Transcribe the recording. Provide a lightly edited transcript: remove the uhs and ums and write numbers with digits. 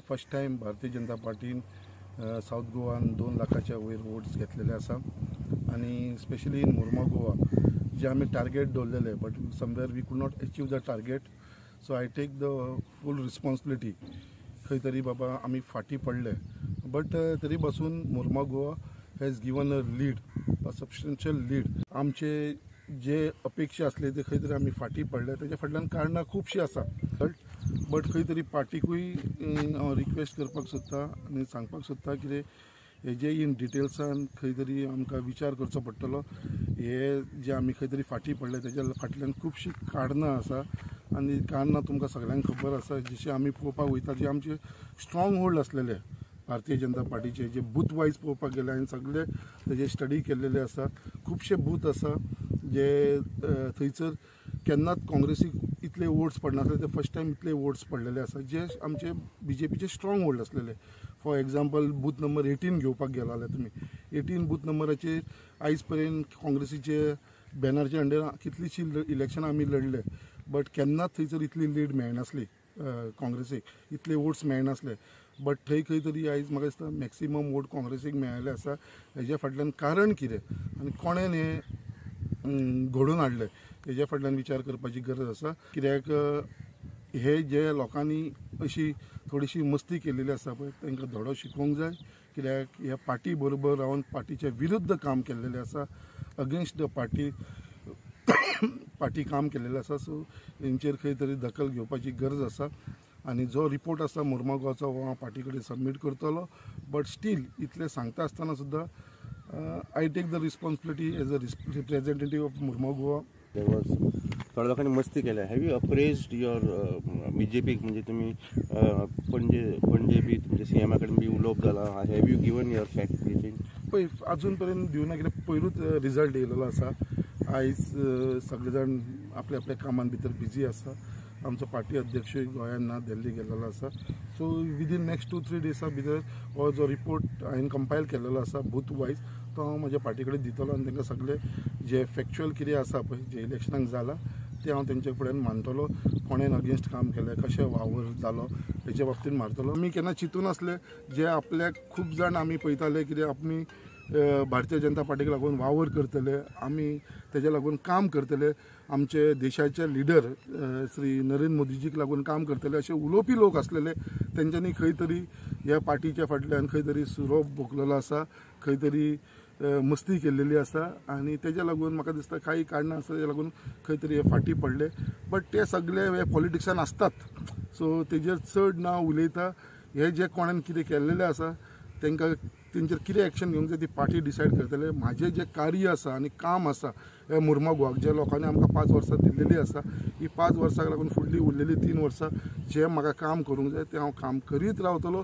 First time Bharatiya Janata पार्टीन south गोवान 2 लाखाच्या वयर votes घेतलेले आसा आनी स्पेशली इन मुर्मू गोवा जे आमी टार्गेट दवरलेले, but somewhere we could not achieve the target. So I take the full responsibility. खंय तरी बाबा आमी फाटीं पडले, बट तरी बसून Mormugao has given a lead, a substantial lead. आमचे जे अपेक्षा आसले ते खंय तरी आमी फाटीं पडले. तेच्या फाटल्यान कारणां खुबशीं आसा, बट खंय तरी पार्टीकूय हांव रिक्वेस्ट करपाक सोदता आनी सांगपाक सोदता कितें हेजे इन डिटेल्सान खंय तरी आमकां विचार करचो पडटलो. हे जे आमी खंय तरी फाटीं पडले तेच्या फाटल्यान खुबशीं कारणां आसा आनी कारणां तुमकां सगळ्यांक खबर आसा. जशें आमी पळोवपाक वयता जे आमचे स्ट्रॉंग होल्ड आसलेले भारतीय जनता पार्टीचे जे बूथ वायज पळोवपाक गेले आनी सगळे तेजे स्टडी केल्लेले आसा. खुबशे बूथ आसा जे थंयसर केन्नाच काँग्रेसीक इतले वोट्स पडनासले, ते फर्स्ट टायम इतले वोट्स पडलेले आसा जे आमचे बीजेपीचे स्ट्रॉंग होल्ड आसलेले. फॉर एग्जाम्पल बूथ नंबर 18 घेवपाक गेला जाल्यार तुमी 18 बूथ नंबराचेर आयज पर्यंत काँग्रेसीचे बॅनरच्या अंडर कितलीशीं इलेक्शनां आमी लढले, बट केन्नाच थंयसर इतली लीड मेळनासली काँग्रेसीक, इतले वोट्स मेळनासले. बट थंय खंय तरी आयज म्हाका दिसता मॅक्सिमम वोट काँग्रेसीक मेळिल्ले आसा. हेज्या फाटल्यान कारण कितें आनी कोणेन हें घडोवन हाडलें हेज्या फाटल्यान विचार करपाची गरज आसा. कित्याक हे जे लोकांनी अशी थोडीशी मस्ती केलेली आसा पळय तांकां धडो शिकोवंक जाय. कित्याक ह्या पार्टी बरोबर रावन पार्टीच्या विरुद्ध काम केल्लेलें आसा, अगेन्स्ट the party party काम केल्लेलें आसा. सो हेंचेर खंय तरी दखल घेवपाची गरज आसा आनी जो रिपोर्ट आसा मुर्मगांवचो हो हांव पार्टी कडेन सबमीट करतलो. बट स्टील इतलें सांगता आसतना सुद्दां I take the responsibility as a representative of Mormugao. थोड्या लोकांनी मस्ती केल्या. Have you appraised your बीजेपीक, म्हणजे तुमी पणजे पणजे बी तुमच्या सीएमा कडेन बी उलोवप जाला, have you given your fact briefing? पळय अजून पर्यंत दिवना, कित्याक पयरूच रिजल्ट येयलेलो आसा. आयज सगळे जाण आपल्या आपल्या कामान भितर बिजी आसा. आमचो पार्टी अध्यक्षूय गोंयांत ना, दिल्ली गेल्लो आसा. सो विदीन नेक्स्ट 2-3 डेसा भितर हो जो रिपोर्ट हांवें कंपायल केल्लो आसा बूथ वायज तो हांव म्हज्या पार्टी कडेन दितलो आनी तांकां सगळे जे फॅक्च्युअल कितें आसा पळय जे इलेक्शनाक जाला तें हांव तेंच्या फुड्यान मांडटलो. कोणेन अगेन्स्ट काम केलें, कशें वावर जालो हेच्या बाबतीन मारतलो. आमी केन्ना चिंतून आसले जे आपल्याक खूब जाण आमी पळयताले कितें आमी भारतीय जनता पार्टीक लागून वावर करतले, आमी तेज्या लागून काम करतले, आमचे देशाचे लिडर श्री नरेंद्र मोदीजीक लागून काम करतले अशे उलोवपी लोक आसलेले. तेंच्यांनी खंय तरी ह्या पार्टीच्या फाटल्यान खंय तरी सुरोप भोगलेलो आसा, खंय तरी मस्ती केल्लेली आसा आनी तेज्या लागून म्हाका दिसता कांय कारणां आसा तेज्या लागून खंय तरी हे फाटीं पडले. बट ते सगळे हे पॉलिटिक्सान आसतात, सो तेजेर चड ना उलयता. हे जे कोणान कितें केल्लेलें आसा तांकां तेंचेर कितें एक्शन घेवंक जाय ती पार्टी डिसायड करतले. म्हाजें जें कार्य आसा आनी काम आसा हे मुर्मगांवाक जे लोकांनी आमकां 5 वर्सां दिल्लेली आसा, ही 5 वर्सांक लागून फुडली उरलेली 3 वर्सां जें म्हाका काम करूंक जाय तें हांव काम करीत रावतलो.